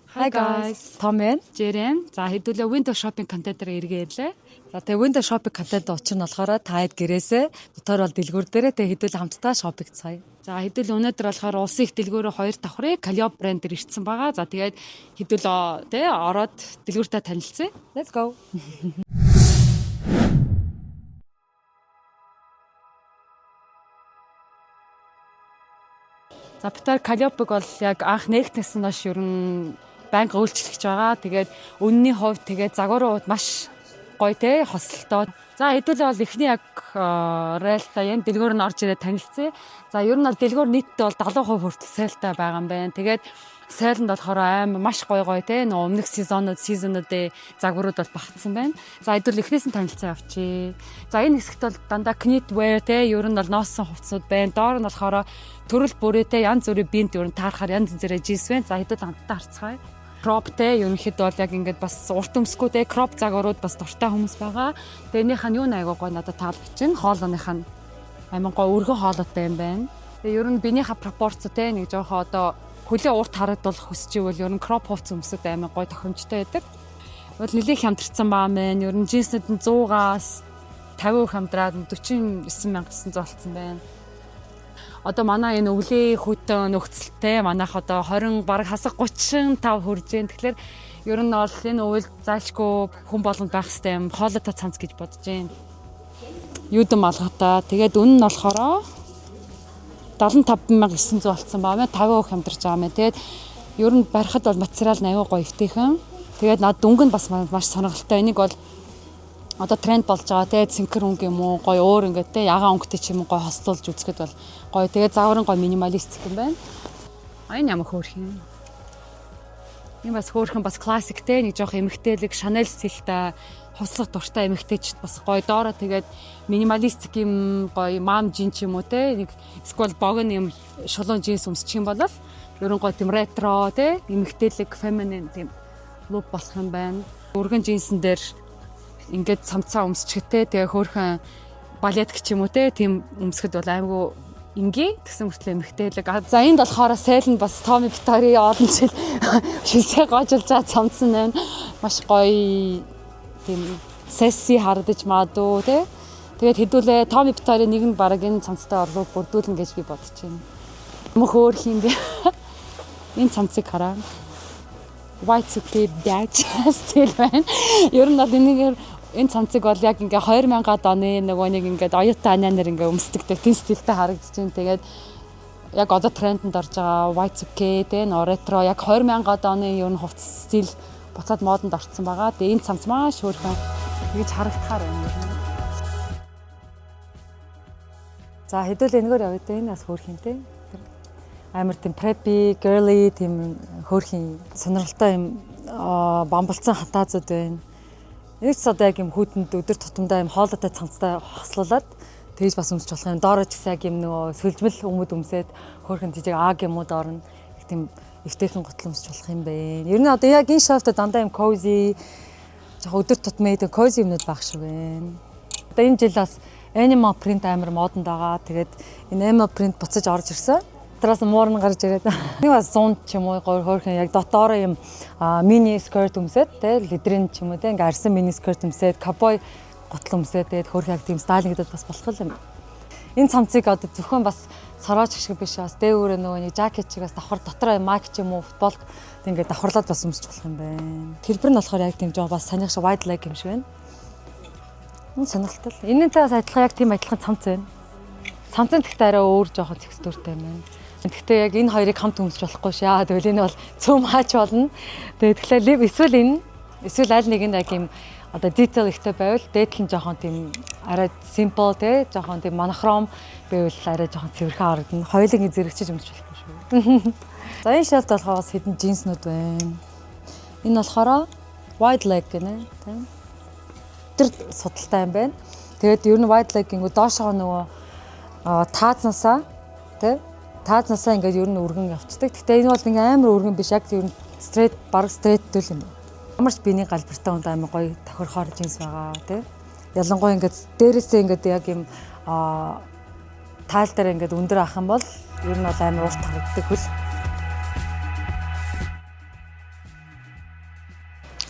Hi guys. Том байна. Жирэн. За, хэдүүлээ window shopping контентээр эргээ ирлээ. За, тэгээ window shopping контент учир нь болохоор та хэд гэрээсээ дотор бол дэлгүүр дээрээ тэгээ хэдүүл хамтдаа shopping цаая. За, хэдүүл өнөөдөр болохоор улсын их дэлгүүрээ хоёр давхрыг Calliope брэнд дээр ирсэн байгаа. За, тэгээд хэдүүл тэ ороод дэлгүүртээ танилцъя. Let's go. За, бид нар Calliope-г бол яг анх нээгдсэн хойш ер нь байнга үйлчлэгч байгаа. Тэгээд үнний хувьд, тэгээд загварын хувьд маш гоё те хосолтой. За, хэдүүлээ бол эхний яг райлта энэ дэлгүүр нь орж ирээд танилцъя. За, ер нь бол дэлгүүр нийтдээ бол 70% хүртэл sale тай байгаа юм байна. Тэгээд sale нд болохоор аим маш гоё гоё те нөө өмнөх season уудын загварууд бол багтсан байна. За, хэдүүл эхнээс нь танилцаа явчих. За, энэ хэсэгт бол дандаа knitwear те ер нь бол ноосон хувцсууд байна. Доор нь болохоор төрөл бүрээтэй янз бүрийн биент ер нь таарахаар янз бүрийн джинс байна. За, хэдүүл хамтдаа харцгаая. Crop те ерөнхийдөө бол яг ингээд бас урт өмсгүү те crop загварууд бас дуртай хүмүүс байгаа. Тэгээ энийх нь юу айгуу гоё надад таалагдчихэв. Хоолойных нь амин гоё өргөн хоолойтой юм байна. Тэгээ ер нь биенийхээ пропорц те нэг жоохоо одоо хөлөө урт харагдуулах хүсэж ивэл ер нь crop хувцас өмсөд амин гоё тохиромжтой байдаг. Бол нэлээх хямдарсан баа мэн. Ер нь джинснүүд нь 100-аас 50% хамдраад 49 900 болцсон байна. Одоо манай энэ өвлийн хүйтэн нөхцөлтэй манайх одоо 20 бараг хасах 35 хүрж байна. Тэгэхээр ер нь бол энэ өвөл зайлшгүй хүн болгонд байх хэрэгтэй юм хоолойтой цамц гэж бодож байна. Юудэн малгайтай. Тэгээд үнэ нь болохоор 75 900 болцсон байна. 50% хямдарч байгаа юм. Тэгээд ер нь барихад бол материал нь аюу гоё эвтэйхэн. Тэгээд над дүнг нь бас маш сонирхолтой. Энийг бол одоо тренд болж байгаа те цэнхэр өнгө юм уу, гоё өөр ингээд те ягаан өнгөтэй ч юм уу гоё хослуулж үзэхэд бол гоё. Тэгээд загварын гоё минималистик юм байна. А, энэ ямар хөөрхөн юм. Энэ бас хөөрхөн, бас классик те нэг жоох эмэгтэйлэг Chanel style тай хувцлах дуртай эмэгтэйчд бас гоё. Доороо тэгээд минималистик юм гоё mom jean ч юм уу те нэг эсвэл богино юм шулуун джинс өмсчих юм бол ер нь гоё тийм ретро те эмэгтэйлэг feminine тийм look болох юм байна. Өргөн джинсэн дээр ингээд цамцаа өмсчихтэй тэгээ хөөрхөн балетк ч юм уу те тийм өмсөхөд бол айгүй энгийн тэгсэн мөртлөө эмэгтэйлэг. За, энд болохоор sale нь бас Tommy Victory олон жил шилсээ гоожулж байгаа цамцсан байна. Маш гоё тийм sassy харагдаж магадгүй те. Тэгээд хэдүүлээ Tommy Victory нэг нь баг энэ цамцтай орлого бүрдүүлнэ гэж би бодож байна. Мөх өөр юм бэ? Энэ цамцыг хараа. Y2K badge style байна. Ер нь бол энэгээр энэ цамцыг бол яг ингээ 2000-аад оны нөгөө нэг ингээд оюутан анианаар ингээ өмсдөг тийм style тэй харагдаж байна. Тэгээд яг одоо трендэнд орж байгаа Y2K те нөө ретро яг 2000-аад оны ер нь хувцас style буцаад модонд орцсон байгаа. Тэгээ энэ цамц маш хөөрхөн тэгж харагдахаар байна ер нь. За, хэдүүл энэгээр явъя те, энэ бас хөөрхөн те. Амар тийм preppy, girly тийм хөөрхөн сонирхолтой юм бамбалцсан хатаазууд байна. Нэг ч одоо яг юм хүүтэнд өдөр тутамдаа юм хоолойтой цамцтай хослуулад тэгж бас өмсч болох юм. Доороо ч гэсэн яг юм нөгөө сүлжмэл өмд өмсөөд хөөрхөн жижиг аг юм уу доор нь их тийм эвтэйхэн гутал өмсч болох юм байна. Ер нь одоо яг энэ shelf т дандаа юм cozy жоо өдөр тутмын тийм cozy юмнууд байх шиг байна. Одоо энэ жил бас animal print амар модонд байгаа. Тэгээд энэ animal print буцаж орж ирсэн. Дотроос муурн гарч ирээд. Нэг бас 100 ч юм уу гоё хөөрхөн яг дотоороо юм mini skirt өмсөөд те ледрийн ч юм уу те ингээ арсан mini skirt өмсөөд cowboy гутал өмсөөд тэгээд хөөрхөн яг тийм styling гэдэг бас болох юм. Энэ цамцыг одоо зөвхөн бас сорооч шиг биш, бас дээгүүрээ нөгөө нэг жакет шиг бас давхар дотроо майк ч юм уу футболк ингээд давхарлаад бас өмсч болох юм байна. Хэлбэр нь болохоор яг тийм жоо бас санийх шиг wide leg юм шиг байна. Энэ сонирхолтой. Энэнтэй бас адилхан яг тийм адилхан цамц байна. Цамцын тэгтээ арай өөр жоохон texture тэй юм байна. Гэхдээ яг энэ хоёрыг хамт өмсч болохгүй ш. Яа тэгвэл энэ бол цөм хаач болно. Тэгээд тэгэхээр эсвэл энэ эсвэл аль нэг нь яг юм одоо detail ихтэй байвал дээдл нь жоохон тийм арай simple те жоохон тийм монохром байвал арай жоохон цэвэрхэн харагдана. Хоёулын зэрэгчиж өмсч болохгүй шүү. За, энэ shelf болохоор бас хэдэн джинснүүд байна. Энэ болохоор wide leg гинэ тийм. Тэр судалтай юм байна. Тэгээд ер нь wide leg гингүү доошоо нөгөө таазнасаа тий таазнасаа ингээд ер нь өргөн явцдаг. Гэхдээ энэ бол ингээ амар өргөн биш, яг ер нь straight, баг straight төл юм. Ямар ч биений галбиртай хүнд амар гоё тохирохоор джинс байгаа тий. Ялангуяа ингээд дээрээсээ ингээд яг юм таал дээр ингээд өндөр ах юм бол ер нь бол амар урт харагддаг хөл.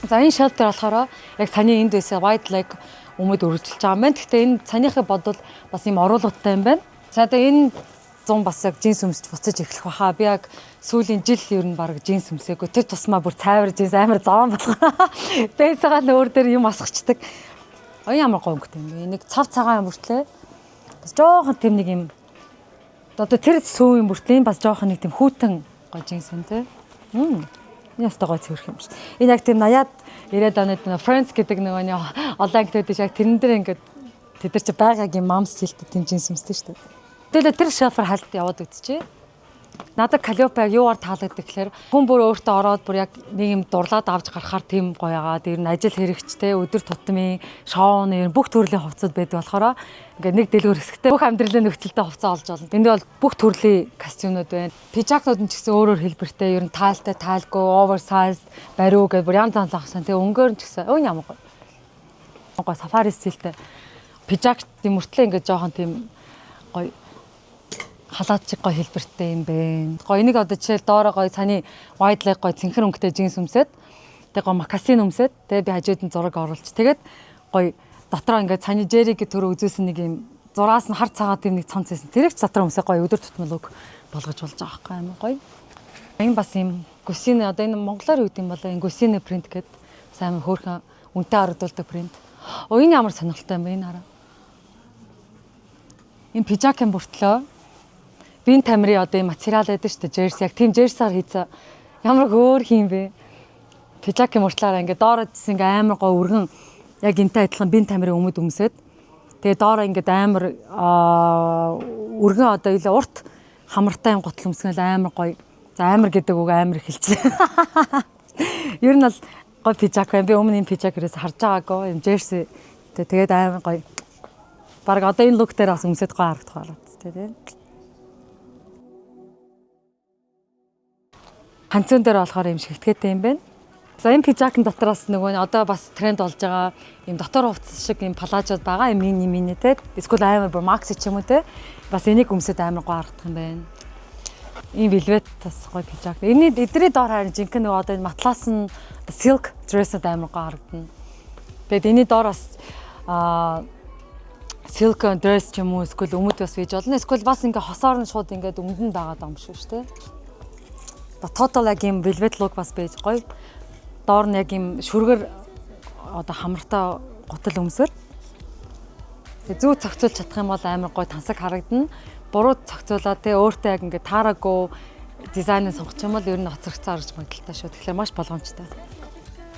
За, энэ shelf дээр болохоор яг саяны энд байсан wide leg өмд өргөжлөж байгаа юм байна. Гэхдээ энэ саяныхыг бодвол бас юм оруулагтай юм байна. За, одоо энэ зун бас яг джинс өмсч буцаж эхлэх баха. Би яг сүүлийн жил ер нь баг джинс өмсөөгүй. Тэр тусмаа бүр цайвар джинс амар зовоон болгоо. Пенсагаа л өөр дээр юм асгачдаг. Оё, ямар гоё өнгөтэй юм бэ. Нэг цав цагаан юм бүртлээ. Бас жоохон тийм нэг юм одоо тэр сүү юм бүртлээ бас жоохон нэг тийм хүйтэн гоё джинс юм те. Энэ ястай гоё цэвэрх юм шиг. Энэ яг тийм 80-аад 90-ад оны Friends гэдэг нөгөө нэг олон ангид байдаг, яг тэрэн дээр ингээд тэд нар чи байгаа юм mom style тэй тийм джинс өмсдөг шүү дээ. Тэгэл тэр shelf ээр хальт яваад үзчихье. Надад Calliope яг юугаар таалагддаг гэхээр хүн бүр өөртөө ороод бүр яг нэг юм дурлаад авч гарахаар тийм гоё ягаа. Тэр нь ажил хэрэгчтэй, өдөр тутмын шоу нэр бүх төрлийн хувцсууд байдаг болохоор ингээд нэг дэлгүүр хэсэгтээ бүх амьдралын нөхцөлтэй хувцас олж болно. Энд бол бүх төрлийн костюмнууд байна. Пижакнууд нь ч гэсэн өөр өөр хэлбэртэй, ер нь таалтай, таалгүй, oversize, бариу гэж бүр янз янз авсан. Тэгээ өнгөөр нь ч гэсэн өн ямар гоё. Гоё safari style тэй пижак тийм мөртлөө ингээд жоохон тийм гоё халаат чиг гоё хэлбэртэй юм бэ. Гоё энийг одоо жишээл доороо гоё цааны wide leg гоё цэнхэр өнгөтэй джинс өмсөд, тэг гоё мокасин өмсөд, тэгээ би хажууд нь зураг оруулж, тэгээд гоё дотроо ингээд цааны Jerry-гийн төрөө үзүүлсэн нэг юм зураас нь хар цагаан тийм нэг цонц байсан. Тэрийг ч дотроо өмсөө гоё өдөр тутмын look болгож болж байгаа байхгүй, амар гоё. Энэ бас юм гүсиний, одоо энэ монголоор юу гэдэг юм болоо, энэ гүсиний print гэдэг сайн хөөрхөн үнэтэй харагдуулдаг print. Оо, энэ ямар сонирхолтой юм бэ, энэ хараа. Энэ пижакын бүртлөө бие тамирын одоо энэ материал байдаг шүү дээ. Jersey, яг тийм jersey аар хийцээ. Ямар хөөр хийм бэ? Пижакын мөртлөөр ингээд доороо гэсэн ингээ амар гоо өргөн яг энтэй адилхан бие тамирын өмд өмсөд, тэгээ доороо ингээд амар өргөн одоо илүү урт хамартай юм гутал өмсгөл амар гоё. За, амар гэдэг үг амар их хэлчихлээ. Ер нь бол гоё пижак байна. Би өмнө энэ пижак ерөөс харж байгаагүй. Энэ jersey тэгээд амар гоё. Бараг одоо энэ look дээр бас өмсөд гоё харагдах байна тийм. Ханцун дээр болохоор юм шигтгээтэй юм байна. За, энэ пижакын дотроос нөгөө одоо бас тренд болж байгаа юм дотор хувцас шиг юм палажууд байгаа, юм mini mini те. Эсвэл амар бүр maxi ч юм уу те. Бас энийг өмсөд амар гоё харагдах юм байна. Ийм velvet бас гоё пижак. Энэний эдний доор харин жинхэнэ нөгөө одоо энэ матлаас нь silk dress-д амар гоё харагдана. Тэгээд энэний доор бас silk dress ч юм уу эсвэл өмд бас хийж болно. Эсвэл бас ингээ хосоор нь шууд ингээд өмдөн дагаад байгаа юм шүү дээ. Total яг юм velvet look бас байж гоё. Доор нь яг юм шүргэр одоо хамартай гутал өмсөр. Тэгээ зүү зохицуулж чадах юм бол амар гоё тансаг харагдана. Буруу зохицуулаад тэгээ өөртөө яг ингээд таараагүй дизайныг сонгох юм бол ер нь хоцрогцсон харагдаж магадaltaй шүү. Тэгэхээр маш болгоомжтой.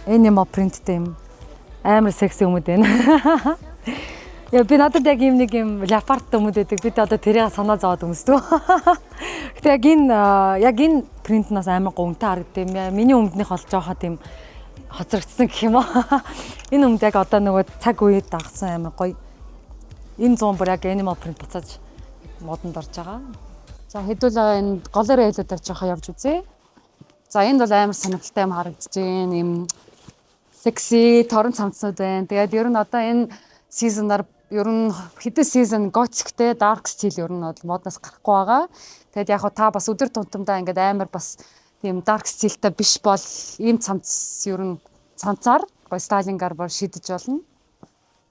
Animal print тэй юм амар секси өмд байна. Яа, би надад яг ийм нэг юм леопард өмд байдаг. Би одоо тэрийг санаа зовоод өмсдөг. Гэтэ яг энэ print наас амар гоё үнэтэй харагддаг юм. Миний өмднийх бол жоохоо тийм хоцрогдсон гэх юм уу. Энэ өмд яг одоо нөгөө цаг үед дагсан амар гоё. Энэ зуун бүр яг animal print буцааж модонд орж байгаа. За, хэдүүлээ энэ голын rail үүдээр жоохон явж үзье. За, энд бол амар сонирхолтой юм харагдаж байна. Ийм секси торон цамцнууд байна. Тэгээд ер нь одоо энэ season аар ер нь хэдэн season gothic тэй dark style ер нь бол модноос гарахгүй байгаа. Тэгээд яг хаа та бас өдөр тутамдаа ингээд амар бас тийм dark style тэй биш бол ийм цамц ер нь цамцаар гоё styling аар бол шидэж болно.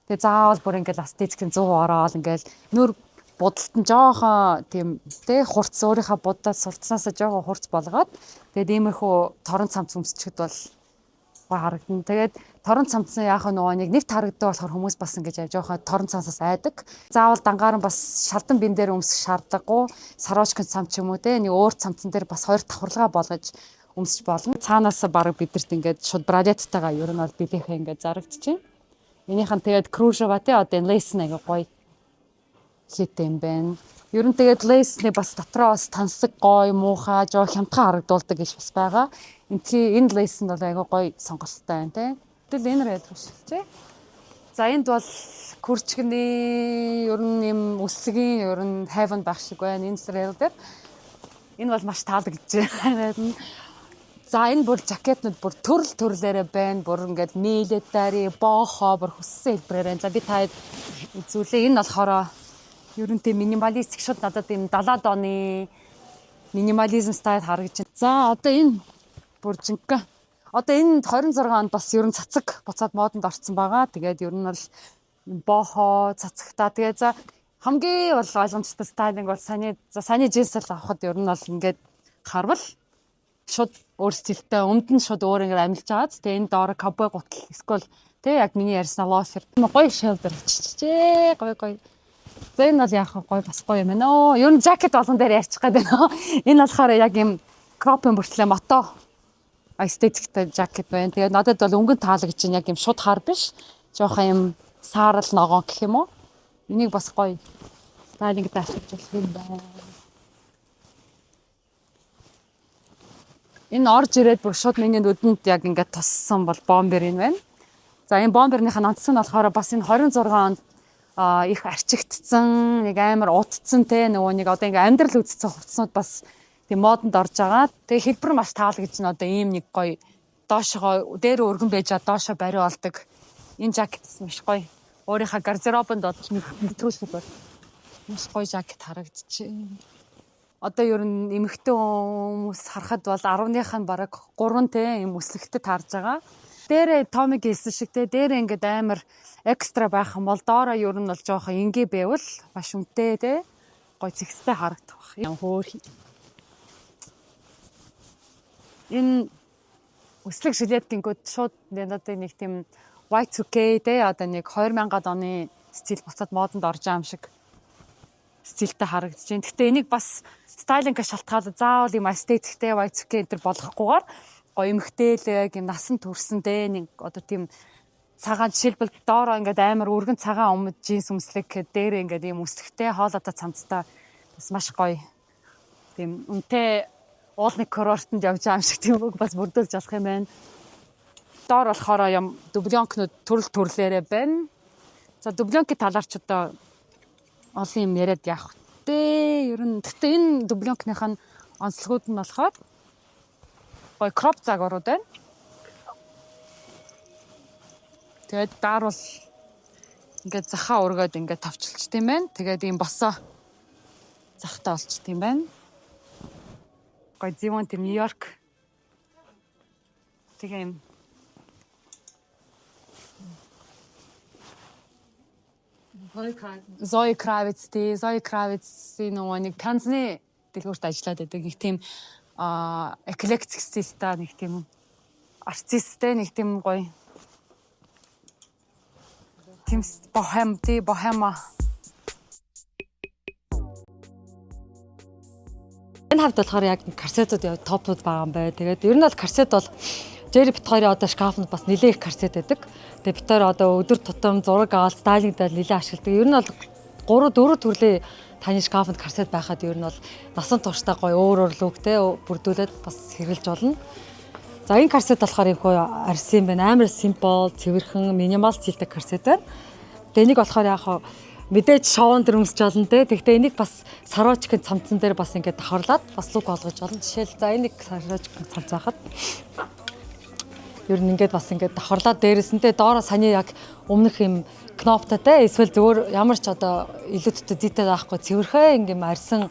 Тэгээ заавал бүр ингээд aesthetic ийн 100 ороод ингээд нүүр будалт нь жоохон тийм тэ хурц, өөрийнхөө будаад сурцснаасаа жоохон хурц болгоод тэгээд иймэрхүү торон цамц өмсчихэд бол гоё харагдана. Тэгээд торон цамцсан яах вэ, нөгөө нэг нэвт харагддаг болохоор хүмүүс бас ингэж жоохон торон цамцаас айдаг. Заавал дангаар нь бас шалдан бин дээр өмсөх шаардлагагүй. Сорочкын цамц ч юм уу те нэг өөр цамцан дээр бас хоёр давхарлага болгож өмсч болно. Цаанаас баг бидэрт ингээд шууд bralette тайгаа ер нь бол билээхээ ингээд зарагдчихэв. Энийх нь тэгээд кружева те одоо энэ lace нэг гоё хийтэй юм байна. Ер нь тэгээд lace ний бас дотроо бас тансаг гоё муухай жоо хямдхан харагдуулдаг гэж бас байгаа. Энтхий энэ lace нь бол айгүй гоё сонголттой байна те. Тэгэл энэ rail руу шилжээ. За, энд бол күрчгний ер нь юм өслөгийн ер нь heaven байх шиг байна энэ rail дээр. Энэ бол маш таалагдж байна. За, энэ бүр жакетнууд бүр төрөл төрлөөрөө байна. Бүр ингээд military, boho, бүр хүссэн хэлбэрээр байна. За, би та үзүүлээ. Энэ болохоор ер нь тийм минималистик, шууд надад ийм 70-аад оны минимализм style харагдаж байна. За, одоо энэ бүр жинхэнэ Одоо энэ 26 онд бас ер нь цацаг буцаад модонд орсон байгаа. Тэгээд ер нь бол boho цацагтаа. Тэгээд за хамгийн бол ойлгомжтой styling бол саяны за саяны джинс л авахд ер нь бол ингээд харвал шууд өөр стилтэй, өмд нь шууд өөр ингээд амилж байгааз. Тэгээ энэ доор ковбой гутал эсвэл тэг яг миний ярьсан loafer. Гоё shoulder чичээ. Гоё гоё. За, энэ бол яах вэ? Гоё, бас гоё юм байна. Оо, ер нь жакет болгон дээр ярьчих гээд байна. Энэ болохоор яг юм crop юм бүртлээ moto эстетиктэй жакет байна. Тэгээд надад бол өнгөн таалагдж чинь яг юм шууд хар биш. Жохон юм саарал ногоон гэх юм уу? Энийг бас гоё styling д ашиглаж болох юм байна. Энэ орж ирээд бүр шууд миний нүдэнд яг ингээд туссан бол bomber энэ байна. За, энэ bomber ийнхаа онцлог нь болохоор бас энэ 26 онд их арчигдсан, нэг амар утцсан те, нөгөө нэг одоо ингээ амьдрал үзсэн хувцснууд бас тийм модонд орж байгаа. Тэгээ хэлбэр маш таалагдж байна. Одоо ийм нэг гоё доошогоо дээр өргөн байж доошо бариу болдог. Энэ жакет маш гоё. Өөрийнхөө гардеробонд бол нэвтрүүлэх бол маш гоё жакет харагдчихэв. Одоо ер нь эмэгтэй хүмүүс харахад бол 10-ных нь бараг 3 те юм өслөгтэй таарж байгаа. Дээрээ Томиг хэлсэн шиг те, дээрээ ингээд амар extra байх юм бол доороо ер нь бол жоохон энгийн байвал маш үнэтэй те, гоё зэгцтэй харагдах байх. Хөөх. Энэ өслөг жилет гингүүд шууд надад нэг тийм Y2K те, одоо нэг 2000-ад оны стил буцаад модонд орж байгаа юм шиг стилтэй харагдаж байна. Гэхдээ энийг бас styling аа шалтгаалаад заавал юм эстетиктэй Y2K энэ төр болохгүйгээр гоё эмэгтэйлэг юм насан турсан те, нэг одоо тийм цагаан, жишээлбэл, доороо ингээд амар өргөн цагаан өмд джинс өмслөг дээр ингээд ийм өслөгтэй хоолойтой цамцтай бас маш гоё тийм үнэтэй уулны курортонд явж байгаа юм шиг тийм үг бас бүрдүүлж болох юм байна. Доор болохоор юм дубленкнууд төрөл төрлөөрөө байна. За, дубленки талаар ч одоо олон юм яриад явах вэ? Ер нь гэхдээ энэ дубленкных нь онцлогуд нь болохоор гоё crop загварууд байна. Тэгээд даар бол ингээд захаа өргөөд ингээд тавчилчт юм байна. Тэгээд ийм босоо захтай болчт юм байна. Гоё зивон тийм Нью-Йорк. Тэгээ юм Zoe Kravitz тий, Zoe Kravitz-ийн нөгөө нэг Канзны дэлгүүрт ажиллаад байдаг. Нэг тийм eclectic стилтэй нэг тийм артисттэй, нэг тийм гоё тийм бохем тий, бохема. Энэ хавьд болохоор яг корсетууд яв топнууд байгаа юм байна. Тэгээд ер нь бол корсет бол Jerry бит хоёрын одоо шкафнд бас нэлээ их корсет байдаг. Тэгээд бит хоёр одоо өдөр тутам зураг аваад styling дээр нэлээ ашигладаг. Ер нь бол 3 4 төрлийн таны шкафнд корсет байхад ер нь бол насан туршдаа гоё өөр өөр look тэй бүрдүүлээд бас хэрэглэж болно. За, энэ корсет болохоор их арьсан юм байна. Амар simple, цэвэрхэн, minimal стилтэй корсет байна. Тэгээ энийг болохоор яг мэдээж шоун дээр өмсч болно те. Тэгтээ энийг бас сорочкын цамцсан дээр бас ингээд давхарлаад бас look олгож болно. Жишээл, за, энийг сорочкын цамц байхад ер нь ингээд бас ингээд давхарлаад дээрээс нь те доороо саяны яг өмнөх юм кноптой те, эсвэл зөвөр ямар ч одоо илүү төтө зүйтэй байхгүй цэвэрхэн ингээд арьсан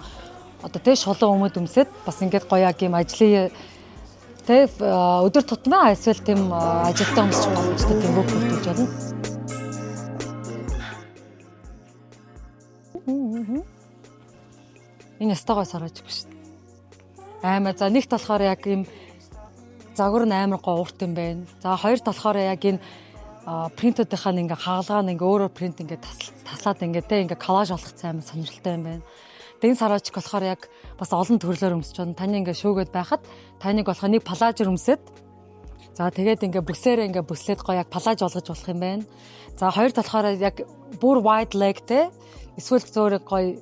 одоо те шулуун өмд өмсөд бас ингээд гоё яг юм ажлын те өдөр тутмын эсвэл тийм ажилтаа өмсч боломжтой тийм look бүрдүүлж болно. Энэ ястаа гой сорож шүү дээ. Аймаа, за, нэгт болохоор яг юм загвар нь амар гоо урт юм байна. За, хоёрт болохоор яг энэ принтүүдийнхаа ингээ хагалгаа нь ингээ өөрөөр принт ингээ таслаад ингээ те ингээ коллаж болох амар сонирхолтой юм байна. Тэгээ энэ сорочк болохоор яг бас олон төрлөөр өмсч болно. Таны ингээ шөөгөөд байхад таныг болохоор нэг палажер өмсөд, за, тэгээд ингээ бүсээрээ ингээ бүслээд гоё яг палаж болгож болох юм байна. За, хоёр болохоор яг бүр wide leg те, эсвэл зөөр гоё,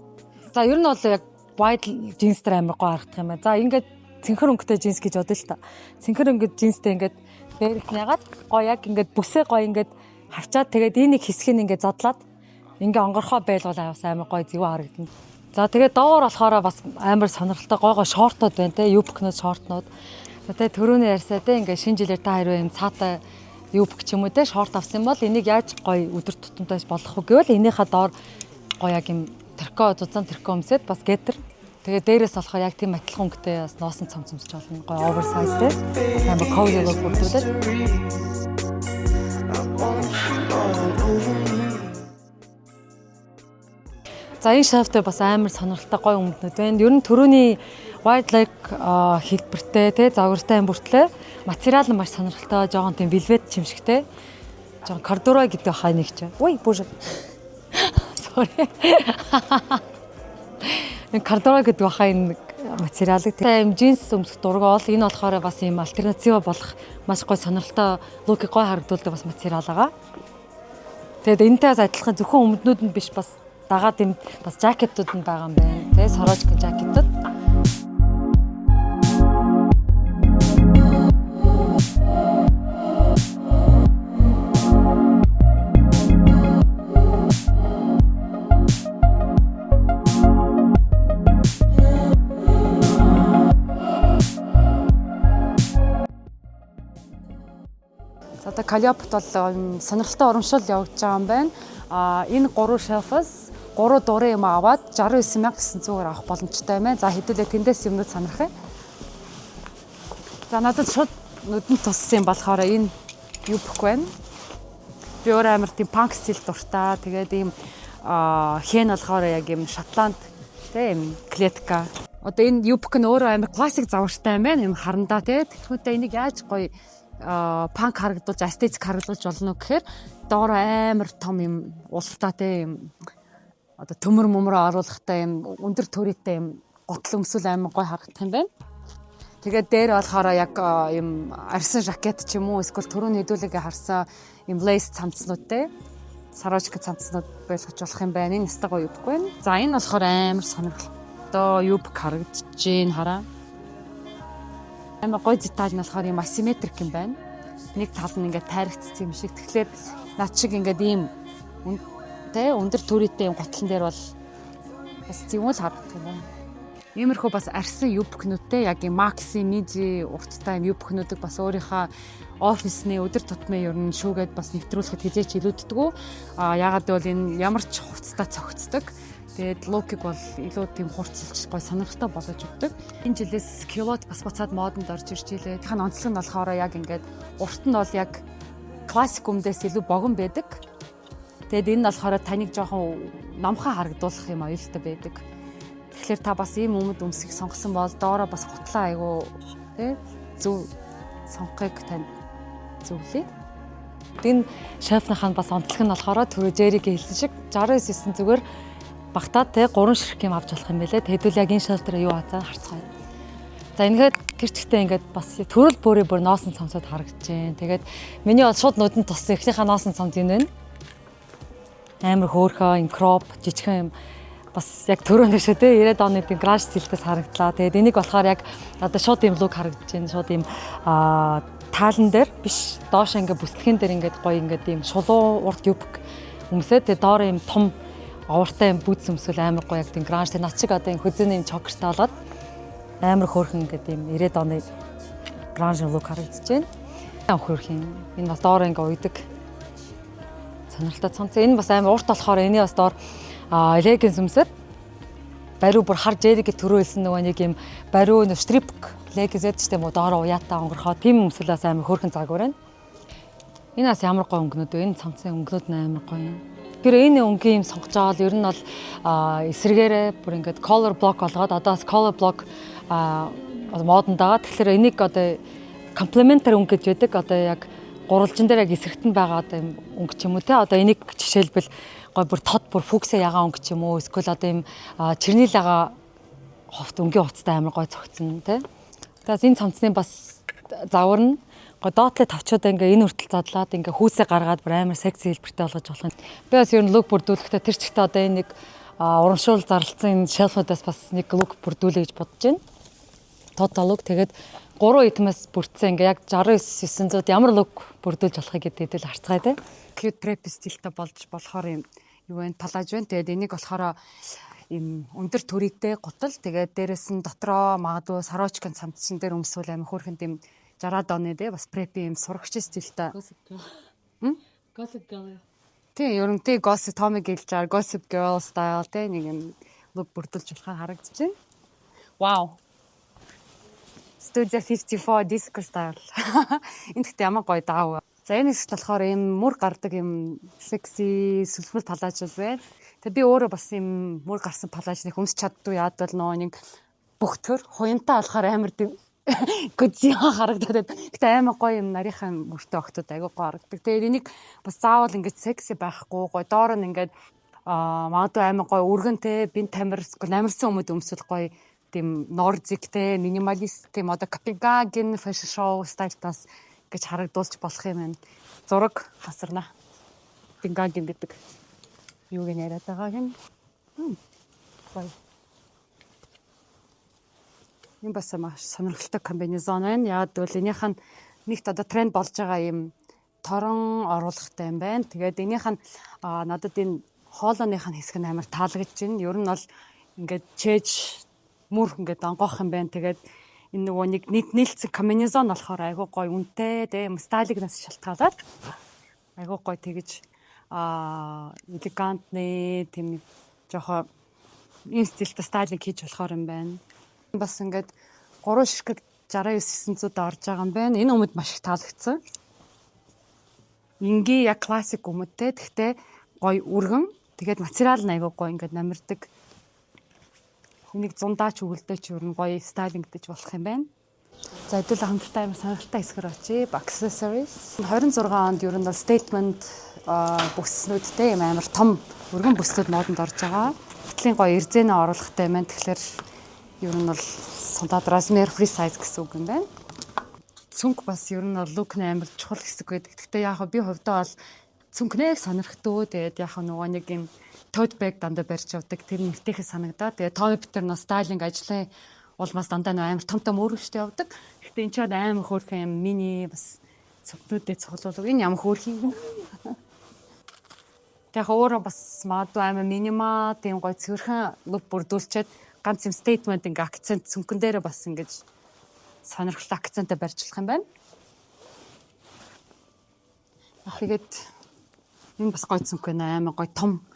за, ер нь бол яг wide jeans дээр амар гоё харагдах юм байна. За, ингээд цэнхэр өнгөтэй джинс гэж бодъё л та. Цэнхэр өнгөт джинстэй ингээд дээрх нь ягаад гоё яг ингээд бүсээ гоё ингээд хавчаад тэгээд энэ нэг хэсгийг ингээд задлаад ингээ онгорхоо байлгуул бас амар гоё зөв харагдана. За, тэгээд доогоор болохоор бас амар сонирхолтой гой гой шортууд байна те, юбкнууд, шортнууд. За, тэгээд түрүүний ярьсаа те, ингээ шинэ жилээр та хэрвээ юм цаатай юбк ч юм уу те шорт авсан бол энийг яаж гоё өдөр тутамтай болох вэ гэвэл энийхээ доор гоё яг юм трико, зузаан трико өмсөд бас гетер. Тэгээ дээрээс болохоор яг тийм адилхан өнгөтэй бас ноосон цамц өмсч болно. Гоё oversize те. Амар cozy look бүрдүүлээд. I want you all over me. За, энэ shelf дээр бас амар сонирхолтой гоё өмднүүд байна. Ер нь түрүүний wide leg хэлбэртэй те, загвартай юм бүртлээ. Материал нь маш сонирхолтой, жоохон тийм velvet чимшигтэй. Жоохон corduroy гэдэг хаа нэг чинь. Ой, боже. Sorry. Энэ corduroy гэдэг баха энэ материалыг тийм джинс өмсөх дургаа бол энэ болохоор бас ийм альтернатив болох маш гоё сонирхолтой look ийг гоё харагдуулдаг бас материал байгаа. Тэгээд энэтэй бас адилхан зөвхөн өмднүүд нь биш, бас дагаад юм бас жакетууд нь байгаа юм байна. Тэ, сорочка жакетууд. За, одоо Calliope-т бол сонирхолтой урамшуул явагдаж байгаа юм байна. А энэ гурван shelf-аас гурван дурын юм аваад 69,900-аар авах боломжтой юм байна. За, хэдүүлээ тэндээс юмнууд сонирх юм. За, надад шууд нүдэнд туссан юм болохоор энэ юбка байна. Би өөр амар тийм punk style дуртай. Тэгээд ийм хэн болохоор яг юм Шотланд тэ юм клетка. Одоо энэ юбка нь өөрөө амар классик загвартай юм байна. Юм харандаа тэ. Тэгэхүүтээ энийг яаж гоё punk харагдуулж, эстетик харагдуулж болно гэхээр доор амар том юм ултаа тэ, юм одоо төмөр мөмрөө оруулахтай юм өндөр төрийтэй юм гутал өмсвөл амар гоё харагдах юм байна. Тэгээд дээр болохоор яг юм арьсан жакет ч юм уу, эсвэл түрүүний хэдүүлэгээ харсан юм lace цамцнуудтай сорочка цамцнууд байлгаж болох юм байна. Энэ ёстой гоё юбка байна. За, энэ болохоор амар сонирхолтой юбка харагдаж байна, хараа. Амар гоё деталь нь болохоор юм асимметрик юм байна. Нэг тал нь ингээд тайрагдсан юм шиг. Тэгэхээр над шиг ингээд ийм тэ өндөр төрийтэй юм гутлан дээр бол бас зөвүүл харагдах юм байна. Иймэрхүү бас арьсан юбкнүүдтэй яг юм maxi, midi урттай юм юбкнүүдийг бас өөрийнхөө офисны өдөр тутмын ер нь шүүгээд бас нэвтрүүлэхэд хэзээ ч илүүддэггүй. А яагаад гэвэл энэ ямар ч хувцастай цогцдог. Тэгээд look ийг бол илүү тийм хурцлж гой сонирхолтой болгож өгдөг. Энэ жилээс culotte бас буцаад модонд орж ирж илээ. Тэгэхээр онцлог нь болохоор яг ингээд урт нь бол яг классик өмдөөс илүү богино байдаг. Тэгээд энэ нь болохоор таныг жоохон номхон харагдуулах юм аюултай байдаг. Тэгэхээр та бас ийм өмд өмсгийг сонгосон бол доороо бас гутлаа айгу тий зөв сонгохыг танд зөвлөе. Энэ shelf ныхаа бас онцлог нь болохоор түрүү Жеригийн хэлсэн шиг 69 900-ээр багтаад те 3 ширхэг юм авч болох юм байлээ. Хэдүүл яг энэ shelf дээр юу хацаа харцгаая. За, ингээд тэр чигтээ ингээд бас төрөл бүрээ бүр ноосон цамцууд харагдаж байна. Тэгээд миний бол шууд нүдэнд туссан эхнийхээ ноосон цамц энэ байна. Амар хөөрхөн юм crop жижигхэн юм бас яг төрөө шүү те 90-ад оны тийм grunge style тэй харагдлаа. Тэгээд энийг болохоор яг одоо шууд юм look харагдаж байна. Шууд юм таалан дээр биш, доош ингээ бүслэхэн дээр ингээд гоё ингээд ийм шулуун урт юбк өмсөөд, тэгээд доор ийм том овортой юм boots өмсвөл амар гоё яг тийм grunge, тэгээд над шиг одоо ийм хөзөөний юм choker тай болоод амар хөөрхөн ингээд ийм 90-ад оны grunge look харагдаж байна. Хөөрхөн. Энэ бас доор ингээ уйдаг сонирхолтой цамц. Энэ бас амар урт болохоор энэ бас доор leggings өмсөд бариу бүр хар Жеригээ түрүү хэлсэн нөгөө нэг юм бариу нөө strip leggings гэдэг ч тийм үү, доороо уяатаа онгорхоо тийм өмсөлөөс амар хөөрхөн загвар байна. Энэ бас ямар гоё өнгөнүүд вэ? Энэ цамцын өнгөнүүд нь амар гоё юм. Тэр энэ өнгийн юм сонгож байгаа бол ер нь бол эсрэгээрээ бүр ингээд color block болгоод, одоо бас color block модонд байгаа. Тэгэхээр энийг одоо complementary өнгө гэж байдаг. Одоо яг гурвалжин дээр яг эсрэгтэн байгаа одоо юм өнгө ч юм уу те. Одоо энийг жишээлбэл гой бүр тод бүр fuchsia ягаан өнгө ч юм уу, эсвэл одоо юм чернил ага хувт өнгийн хувцастай амар гой цогцсон те. Тэгээс энэ цамцны бас загвар нь гой доотлын тавчуудаа ингээ энэ хүртэл задлаад, ингээ хүүсээ гаргаад бүр амар секси хэлбэртэй болгож болох юм. Би бас ер нь look бүрдүүлэхдээ тэр чигтээ одоо энэ нэг урамшуул зарлцсан энэ shelf уудаас бас нэг look бүрдүүлээ гэж бодож байна. Total look, тэгээд гурван item ээс бүрдсэн ингээ яг 69,900-д ямар look бүрдүүлж болохыг гэдэг хэдүүл харцгаая те. Cute preppy style тэй болж болохоор юм юу вэ, палаж байна. Тэгээд энийг болохоор ийм өндөр төрийтэй гутал, тэгээд дээрэс нь дотроо магадгүй сорочкын цамцсан дээр өмсвөл амар хөөрхөн тийм 60-аад оны те бас preppy юм сурагч style тэй. Gossip Girl. Gossip Girl. Тийм, ер нь тий Gossip Tommy гэлж байгаа Gossip Girl style те нэг юм look бүрдүүлж болох харагдаж байна. Вау. Studio 54 disco style. Энэ гэхдээ ямар гоё даав. За, энэ хэсэгт болохоор ийм мөр гардаг юм секси сүлфэл палааж байна. Тэгээ би өөрөө бас ийм мөр гарсан палааж нэг өмсч чаддгүй, яад бол нөө нэг бүх төр хуянтаа болохоор амар тийм гүзэн харагдаад байна. Гэтэ амар гоё юм нарийнхаа мөртөө огтод айгүй гоё харагдаг. Тэгээд энийг бас заавал ингэж секси байхгүй, гоё доор нь ингээд магадгүй амар гоё өргөнтэй бин тамир намирсан өмд өмсөл, гоё тийм Nordic те, minimalist тийм одоо Копенгаген fashion show style таас гэж харагдуулж болох юм байна. Зураг хасарна. Копенгаген гэдэг юуг нь яриад байгааг нь. Гоё. Энэ бас маш сонирхолтой комбинезон байна. Яг гэвэл энийх нь нэгт одоо тренд болж байгаа юм торон оруулахтай юм байна. Тэгээд энийх нь надад энэ хоолойных нь хэсэг нь амар таалагдж байна. Ер нь бол ингээд чээж мөр ингээд онгоох юм байна. Тэгээд энэ нөгөө нэг нийлцэн комбинезон болохоор айгүй гоё үнэтэй тийм style ыг нас шалтгаалаад айгүй гоё тэгэж элегантны тийм жохо энэ стилтэй styling хийж болохоор юм байна. Бас ингээд гурван ширхэг 69 900 орж байгаа юм байна. Энэ өмд маш их таалагдсан. Энгийн яг классик өмдтэй. Тэгтээ гоё өргөн. Тэгээд материал нь айгүй гоё ингээд намирдаг. Энийг зундаач, өгөлдөө ч ер нь гоё styling дэж болох юм байна. За, хэдүүлээ хамтдаа амар сонирхолтой хэсгэр очие. Accessories. 26 онд ер нь бол statement бүснүүдтэй юм амар том өргөн бүснүүд модонд орж байгаа. Гэтлийн гоё эрзэнэ оруулахтай юм байна. Тэгэхээр ер нь бол сунтаад размер free size гэсэн үг юм байна. Цүнх бас ер нь бол look ны амар чухал хэсэг байдаг. Гэхдээ яг би хувьдаа бол цүнхнээ сонирхдөө. Тэгээд яг нөгөө нэг юм tote bag дандаа барьж явдаг. Тэр нь эвтэйхэн санагдаа. Тэгээд Tommy Peter нөө styling ажлын улмаас дандаа нөө амар том том өөрөвчтэй явдаг. Гэхдээ энэ ч амар хөөрхөн юм мини бас цүнхнүүдэд цуглуулга. Энэ ямар хөөрхөн юм бэ? Яг өөрөө бас магадгүй амар minimal тийм гоё цэвэрхэн look бүрдүүлчихэд ганц юм statement ингээ акцент цүнхэн дээрээ бас ингэж сонирхолтой акценттай барьж болох юм байна. Тэгээд энэ бас гоё цүнх байна, амар гоё том.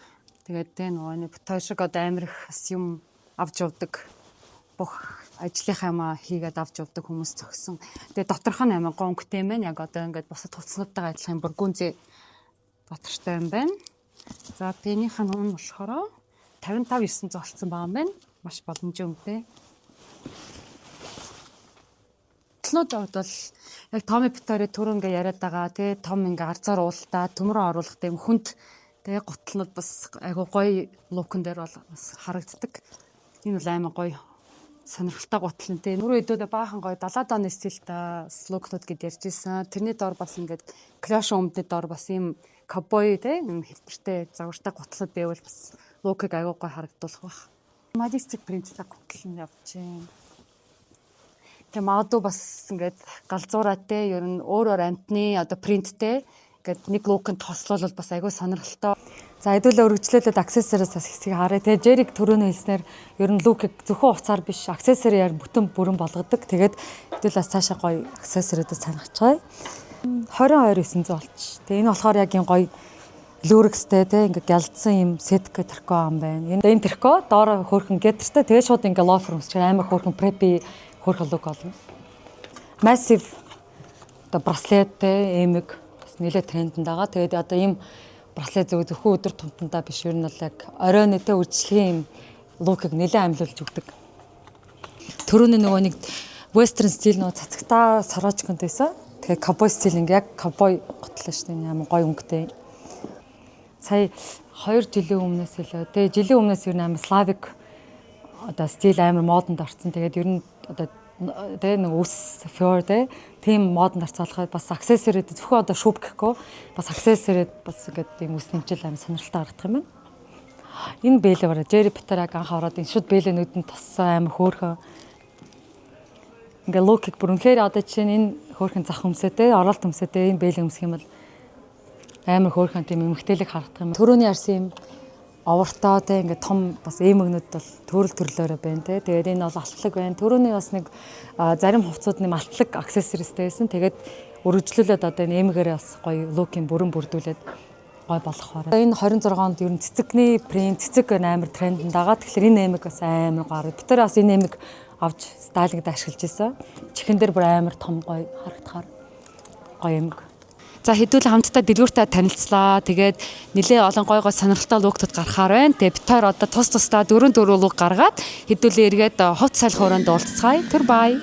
Тэгээд тэ нөгөө нэг бит шиг одоо амар их бас юм авч явдаг, бүх ажлынхаа юмаа хийгээд авч явдаг хүмүүс зогсон. Тэгээд доторх нь амар гоё өнгөтэй юм байна. Яг одоо ингээд бусад хувцснуудтайгаа адилхан бүр гүнзээ дотортой юм байна. За, тэрнийх нь үн болохоор 55 900 болцсон байгаа юм байна. Маш боломжтой өнгөтэй. Гутлнууд бол яг Tommy Victoria түрүү ингээ яриад байгаа тий, том ингээ арзаар уултаа төмөрөө оруулах тийм хүнд тэгээ гутлнууд бас айгу гоё look н дээр бол бас харагддаг. Энэ бол амар гоё сонирхолтой гутал нь тий. Нүрээ өдөөдөө баахан гоё 70-аад оны стилтэй look нууд гэд ярьж исэн. Тэрний доор бас ингээд клош өмдөд доор бас ийм ковбой тий юм хэлбэртэй загвартай гутлууд байвал бас look ыг айгу гоё харагдуулах байх. Minimalistic print тэй гутал нь явж байна. Тэгээ магадгүй бас ингээд галзуураатай ер нь өөр өөр амтны одоо print тэй ингээд нэг look нд тослоолол бас айгүй сонирхолтой. За, хэдүүлээ өргөжлүүлээд accessories бас хэсгийг харъя. Тэгээ Жерик түрүүний хэлснээр ер нь look ийг зөвхөн хувцаар биш, accessory аар бүтэн бүрэн болгодог. Тэгээд хэдүүл бас цаашаа гоё accessory уудад санахчихъя. 22 900 болч. Тэгээ энэ болохоор яг юм гоё lurex тэй те, ингээ гялдсан юм сетка трико ам байна. Энэ трико доороо хөөрхөн gaiter тэй, тэгээ шууд ингээ loafer өмсчих, амар хөөрхөн preppy хөөрхөн look болно. Massive одоо браслет те, эмэг бас нэлээд трендэнд байгаа. Тэгээд одоо ийм браслет зөв зөвхөн өдөр тутамдаа биш, ер нь бол яг оройн те үржилгээний юм look ыг нэлээд амьлуулж өгдөг. Төрөөний нөгөө нэг western style нөгөө цацагтаа сорочконд байсан. Тэгээ ковбой стил, ингээ яг ковбой готлоо шүү дээ. Амар гоё өнгөтэй. Сая 2 жилийн өмнөөс илүү. Тэгээ жилийн өмнөөс ер нь амар Slavic одоо стил амар модонд орсон. Тэгээд ер нь одоо тэгээ нэг үс fur те, тийм модонд орцоолоход бас accessory зөвхөн одоо шүүп гэхгүй, бас accessory бас ингээд тийм үс нэмжил амар сонирхолтой харагдах юм байна. Энэ бэлээ бараа Jerry Peter яг анх ороод энэ шүд бэлээ нүдэнд тассан, амар хөөрхөн. Ингээ look ийг бүр үнэхээр одоо жишээ нь энэ хөөрхөн зах өмсөөтэй, оролт өмсөөтэй, энэ бэлээ өмсөх юм бол амар хөөрхөн тийм эмгтээлэг харагдах юм. Төрөөний арсын юм овортоо те, ингээ том бас эмэгнүүд бол төрөл төрлөөрөө байна те. Тэгээд энэ бол алтлаг байна. Төрөөний бас нэг зарим хувцууд нэм алтлаг accessories тэй байсан. Тэгээд өргөжлүүлээд одоо энэ эмгээрээ бас гоё look ийн бүрэн бүрдүүлээд гой болох барай. Энэ 26 онд ер нь цэцэгний print, цэцэг амар трендэнд байгаа. Тэгэхээр энэ эмэг бас амар гоё. Бид тэр бас энэ эмэг Авч styling д ашиглаж исэн. Чихэн дээр бүр амар том гоё харагдахаар гоё юм. За, хэдүүл хамтдаа дэлгүүртээ танилцлаа. Тэгээд нэлээ олон гой гой сонирхолтой look тууд гарахаар байна. Тэгээд бид хоёр одоо тус тусдаа дөрөв дөрөв look гаргаад хэдүүлээ эргээд хувцас салих өрөөнд уулзцгаая. Түр бай.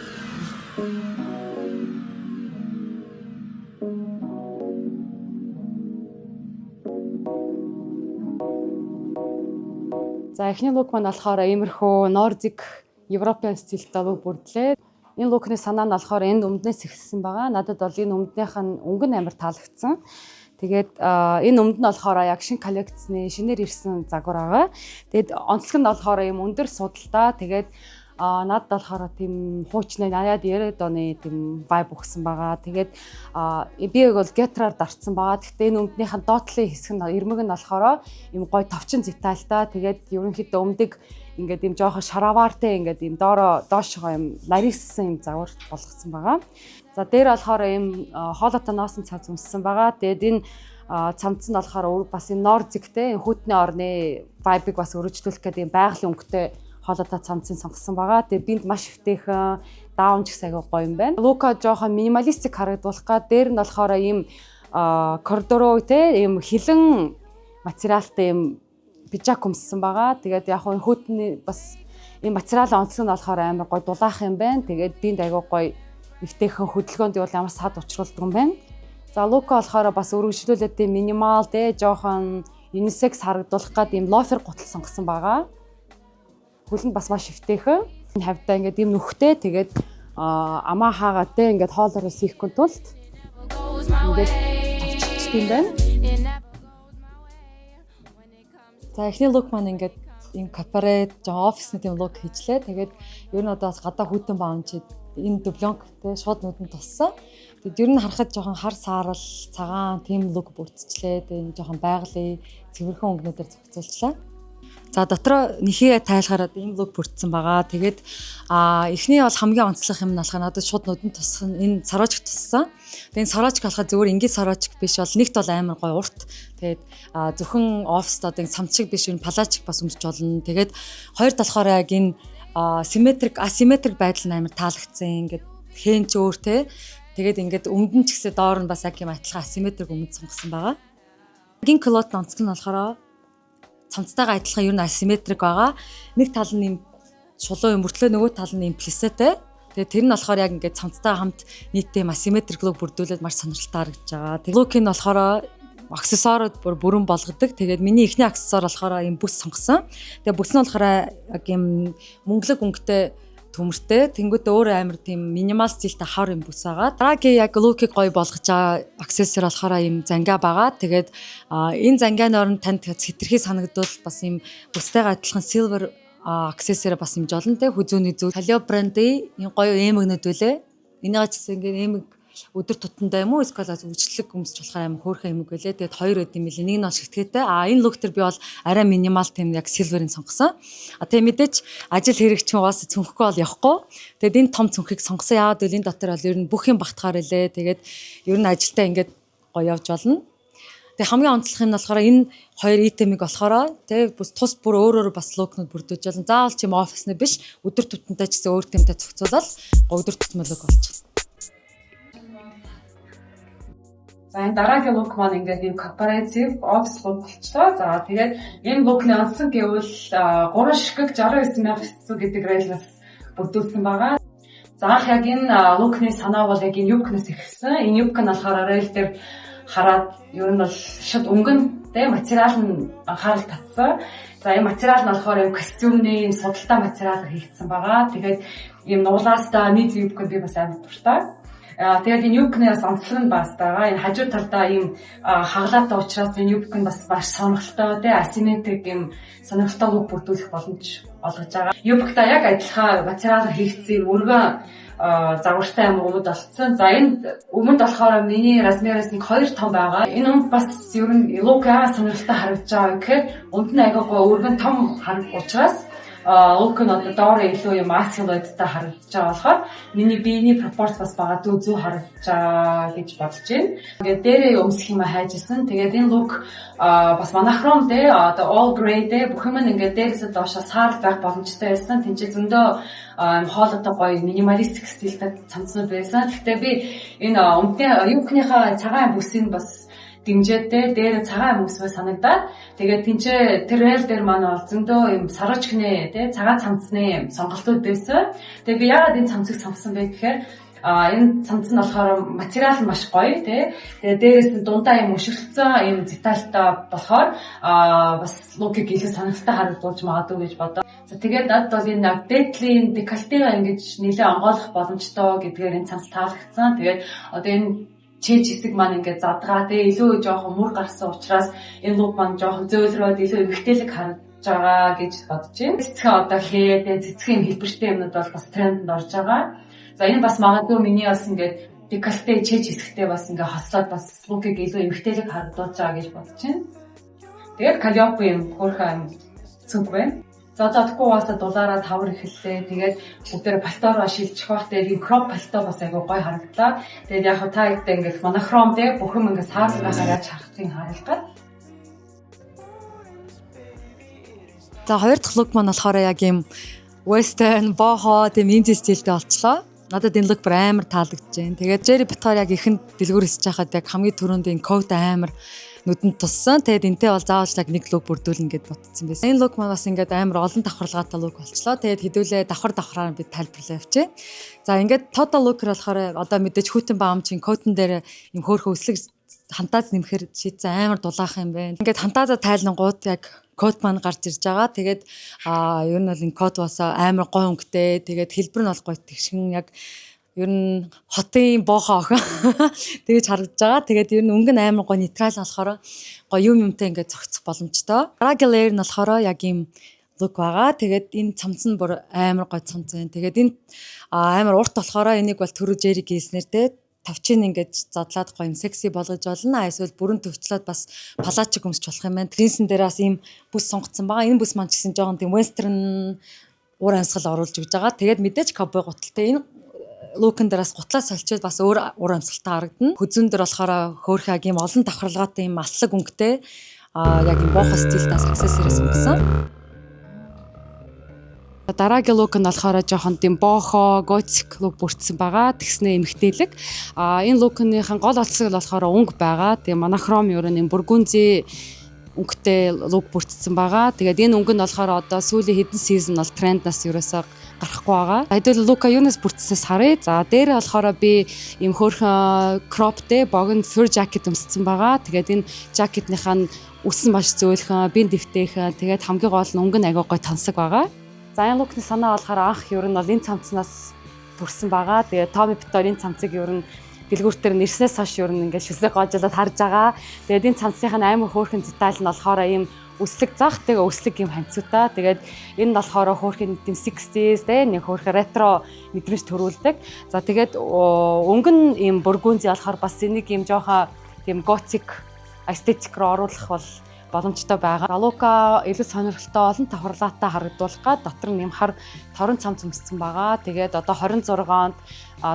За, эхний look маань болохоор иймэрхүү Nordic European стилтэй look бүрдлээ. Энэ look ны санаа нь болохоор энэ өмднөөс эхэлсэн байгаа. Надад бол энэ өмднийх нь өнгө нь амар таалагдсан. Тэгээд энэ өмд нь болохоор яг шинэ коллекцны шинээр ирсэн загвар байгаа. Тэгээд онцлог нь болохоор ийм өндөр судалдаа. Тэгээд надад болохоор тийм хуучны 80-аад 90-ад оны тийм vibe өгсөн байгаа. Тэгээд би яг бол гетраар дарцсан байгаа. Гэхдээ энэ өмднийх нь доотлын хэсэг нь, ирмэг нь болохоор ийм гой товчин детальтай. Тэгээд ерөнхийдөө өмдөг ингээд ийм жоохон шараваартай, ингээд ийм доороо доошогоо ийм нарийссан ийм загвар болгоцсон байгаа. За, дээр болохоор ийм хоолойтой ноосон цамц өмссөн байгаа. Тэгээд энэ цамц нь болохоор бас энэ Nordic тэй хүйтний орны vibe-ыг бас өргөжлүүлэх гэдэг ийм байгалийн өнгөтэй хоолойтой цамцыг сонгосон байгаа. Тэгээ бинд маш эвтэйхэн, даун ч гэсэн айгүй гоё юм байна. Look аа жоохон minimalistic харагдуулах га дээр нь болохоор ийм corduroy те ийм хилэн материалтай ийм пижак өмссөн байгаа. Тэгээд яг хөө хүйтний бас ийм материал онцлог нь болохоор амар гоё дулаах юм байна. Тэгээд бинд айгүй гоё эвтэйхэн, хөдөлгөөнд бол ямар сад учруулдаг юм байна. За, look аа болохоор бас өргөжлүүлээд тийм minimal те жоохон unisex харагдуулах гад ийм loafer гутал сонгосон байгаа. Хөлөнд бас маш эвтэйхэн. Энэ хавьдаа ингээд ийм нүхтэй, тэгээд амаа хаагаа те ингээд хоолоороо сийхгүй тулд ингээд тавьчихдаг юм байна. За, эхний look маань ингээд ийм corporate жоо офисны тийм look хийжлээ. Тэгээд ер нь одоо бас гадаа хүйтэн баунчид энэ дублёнк те шууд нүдэнд туссан. Тэгээд ер нь харахад жоохон хар саарал, цагаан тийм look бүрдчихлээ. Тэгээд жоохон байгалийн цэвэрхэн өнгөнүүдээр зохицуулчлаа. За, дотроо нэхээ тайлахаар ийм look бүрдсэн байгаа. Тэгээд эхний бол хамгийн онцлог юм нь болохоор надад шууд нүдэнд тусах нь энэ сорочк туссан. Тэгээд энэ сорочк болохоор зөвхөн энгийн сорочк биш, бол нэгт бол амар гоё урт. Тэгээд зөвхөн оффист одоо энэ цамцшиг биш, энэ палачик бас өмсч болно. Тэгээд хоёр болохоор яг энэ symmetric, asymmetric байдал нь амар таалагдсан. Ингээд хэн ч өөр те. Тэгээд ингээд өмдөн ч гэсэн доор нь бас яг юм адилхан asymmetric өмд сонгосон байгаа. Гин culotte онцлог нь болохоор цамцтайгаа адилхан ер нь асимметрик байгаа. Нэг тал нь юм шулуун юм мөртлөө нөгөө тал нь юм плисэтэй. Тэгээ тэр нь болохоор яг ингээд цамцтай хамт нийтдээ юм асимметрик look бүрдүүлээд маш сонирхолтой харагдаж байгаа. Тэг look нь болохоор аксессуарууд бүр бүрэн болгодог. Тэгээд миний эхний аксессуар болохоор юм бүс сонгосон. Тэгээ бүс нь болохоор яг юм мөнгөлөг өнгөтэй төмөртэй. Тэнгүүтээ өөр амар тийм minimal стилтэй хар юм бүс байгаа. Дараагийн яг look ийг гоё болгож байгаа аксессуар болохоор юм зангаа байгаа. Тэгээд энэ зангааны оронд танд хэтэрхий санагдвал бас юм бүстэйгээ адилхан silver аксессуар бас юм жолон те хүзүүний зүйл. Халио брендийн энэ гоё эмэгнүүд үлээ. Энийг ч гэсэн ингээд эмэг өдөр тутамдаа юм уу эсвэл үйлчлэг өмсч болохоор амар хөөрхөн эмэг байлээ. Тэгээд хоёр өд юм билээ. Нэг нь бол шигтгээтэй. А энэ look төр би бол арай minimal тийм яг silver-ыг сонгосон. А тэгээ мэдээч ажил хэрэг чинь угаасаа цүнхэхгүй бол явахгүй. Тэгээд энэ том цүнхийг сонгосон. Яагаад гэвэл энэ дотор бол ер нь бүх юм багтахаар илээ. Тэгээд ер нь ажилдаа ингээд гоё явж болно. Тэгээ хамгийн онцлог нь болохоор энэ хоёр item ийг болохоор тэг бүс тус бүр өөр өөр бас look нууд бүрдүүлж болно. Заавал ч юм офисны биш, өдөр тутамдаа ч гэсэн өөр тэмтэй зохицуулаад өдөр тутмын look болчихно. За, энэ дараагийн look маань ингээд ийм corporative office look болчлоо. За, тэгээд энэ look ны онцлог гэвэл 3 ширхэг 69 900 гэдэг rail аас бүрдүүлсэн байгаа. За, анх яг энэ look ны санаа бол яг энэ юбкнаас эхэлсэн. Энэ юбк нь болохоор rail дээр хараад ер нь бол шууд өнгөн тэ материал нь анхаарал татсан. За, энэ материал нь болохоор юм костюмны юм судалтай материалаар хийгдсэн байгаа. Тэгээд ийм нулаастай нийт юбканд би бас амар дуртай. Тэгээд энэ юбкны бас онцлог нь бас байгаа. Энэ хажуу талдаа ийм хаглаатай учраас энэ юбк нь бас маш сонирхолтой тий асимметрик ийм сонирхолтой look бүрдүүлэх боломж олгож байгаа. Юбкта яг адилхан материалаар хийгдсэн юм өргөн загвартай юм өмд олцсон. За, энэ өмд болохоор миний размер аас нэг хоёр том байгаа. Энэ өмд бас ер нь look аа сонирхолтой харагдаж байгаа гэхээр өмд нь айгүй гоё өргөн том хараг учраас Look нь одоо доор илүү юм silhouette-тай харагдаж байгаа болохоор миний биений пропорц бас магадгүй зөв харагдаж байгаа гэж бодож байна. Тэгээд дээрээ өмсөх юм хайжсэн. Тэгээд энэ look бас monochrome те, одоо all gray те, бүх юм ингээд дээрээсээ доошоо саарл байх боломжтой байсан. Тэнд чинь зөндөө хоолойтой гоё minimalistic стилтэй цамцнууд байсан. Гэхдээ би энэ өмдний юбкныхаа цагаан бүсийг бас дэмжээд те, дээр цагаан өмсмөө санагдаад, тэгээд тэнцээ тэр rail дээр маань бол зөндөө юм сарвчгнэ те, цагаан цамцны сонголтууд байсан. Тэгээд би яагаад энэ цамцыг сонгосон бэ гэхээр энэ цамц нь болохоор материал нь маш гоё тий. Тэгээ дээрээс нь дундаа юм өшиглөсөн юм детальтай болохоор бас look ийг илүү сонирхолтой харагдуулж магадгүй гэж бодоо. За, тэгээд надад бол энэ дээдлийн декольтега ингэж нэлээд онгойлгох боломжтой гэдгээр энэ цамц таалагдсан. Тэгээд одоо энэ чэж хэсэг маань ингээд задгаа тэгээ илүү жоохон мөр гарсан учраас энэ look маань жоохон зөөлрөөд илүү эмэгтэйлэг харагдаж байгаа гэж бодож байна. Цэцхэн одоо хээ тэгээ цэцхэн юм хэлбэртэй юмнууд бол бас трендэнд орж байгаа. За, энэ бас магадгүй миний бас ингээд декольте чэж хэсэгтэй бас ингээд хослоод бас look ийг илүү эмэгтэйлэг харагдуулж байгаа гэж бодож байна. Тэгээд Calliope юм хөөрхөн цүнх байна. За, одоо тэгэхгүй угаасаа дулаараа тавар эхэллээ. Тэгээд бүгдээр пальтороо шилжих бах. Тэгээд энэ crop пальто бас айгүй гоё харагдлаа. Тэгээд яг хаа та хэдтэй ингээд monochrome те, бүх юм ингээд саарл байхаар яаж харахыг харуулах гад. За, хоёр дахь look маань болохоор яг юм western, boho тийм indie стилтэй болчлоо. Надад энэ look бүр амар таалагдж байна. Тэгээд Jerry Битгаар яг ихэнд дэлгүүр хэсэж хахад яг хамгийн түрүүнд энэ coat амар нүдэнд туссан. Тэгээд энтэй бол заавал яг нэг look бүрдүүлнэ гэд бодсон байсан. Энэ look маань бас ингээд амар олон давхарлагаатай look болчлоо. Тэгээд хэдүүлээ давхар давхраар би тайлбарлаа явчих. За, ингээд total look-эр болохоор одоо мэдээж хүйтэн баамчин coat он дээр юм хөөрхөн өслөг хантааз нэмэхээр шийдсэн, амар дулаахан юм байна. Ингээд хантааза тайлангууд яг coat маань гарч ирж байгаа. Тэгээд ер нь бол энэ coat бас амар гой өнгөтэй. Тэгээд хэлбэр нь бол гоё тэгшин, яг ер нь хотын boho охин тэгэж харагдаж байгаа. Тэгээд ер нь өнгө нь амар гоё нейтрал болохоор гоё юм юмтай ингээд зохицох боломжтой. Дараагийн layer нь болохоор яг ийм look байгаа. Тэгээд энэ цамц нь бүр амар гоё цамц байна. Тэгээд энэ амар урт болохоор энийг бол түрүү Jerry гийснэр те, тавчин ингээд задлаад гоё юм секси болгож болно. Эсвэл бүрэн төвчлээд бас палаачик өмсч болох юм байна. Джинсэн дээр бас ийм бүс сонгоцсон байгаа. Энэ бүс маань ч гэсэн жоохон тийм western уур амьсгал оруулж өгч байгаа. Тэгээд мэдээж ковбой гуталтай. Энэ look эн дээр бас гутлаа сольчоод бас өөр уур амьсгалтай харагдана. Хүзүүн дээр болохоор хөөхөг ийм олон давхарлагаатай ийм алтлаг өнгөтэй яг ийм boho стилтэй accessory сонгосон. Дараагийн look нь болохоор жоохон тийм boho, gothic look бүрдсэн байгаа. Тэгснэ эмэгтэйлэг. Энэ look ныхан гол олцсог нь болохоор өнгө байгаа. Тэгээ monochrome ер нь burgundy өнгөтэй look бүрдсэн байгаа. Тэгээд энэ өнгө нь болохоор одоо сүүлийн хэдэн season бол тренднаас ерөөсөө гарахгүй байгаа. Хэдүүл look а юунаас бүрдсэнээс харъя. За, дээрээ болохоор би ийм хөөрхөн crop тэй богино fur jacket өмссөн байгаа. Тэгээд энэ жакетныхаа нь үс нь маш зөөлхөн, бие дэвтэйхэн. Тэгээд хамгийн гол нь өнгө нь аягүй гоё тансаг байгаа. За, энэ look ны санаа болохоор анх ер нь бол энэ цамцнаас төрсэн байгаа. Тэгээд Tommy Pitor энэ цамцыг ер нь дэлгүүр дээр нэрснээс хойш ер нь ингээд шүсээ гоожлоод харж байгаа. Тэгээд энэ цамцных нь амар хөөрхөн деталь нь болохоор ийм өслөг зах, тэгээ өслөг юм ханцуутай. Тэгээд энэ нь болохоор хөөрхөн тийм 60s те, нэг хөөрхөн ретро мэдрэмж төрүүлдэг. За, тэгээд өнгө нь ийм burgundy болохоор бас энийг ийм жоохон тийм gothic эстетик руу оруулах бол боломжтой байгаа. Look а илүү сонирхолтой, олон давхарлаатай харагдуулах га дотор нь юм хар торон цамц өмссөн байгаа. Тэгээд одоо 26 онд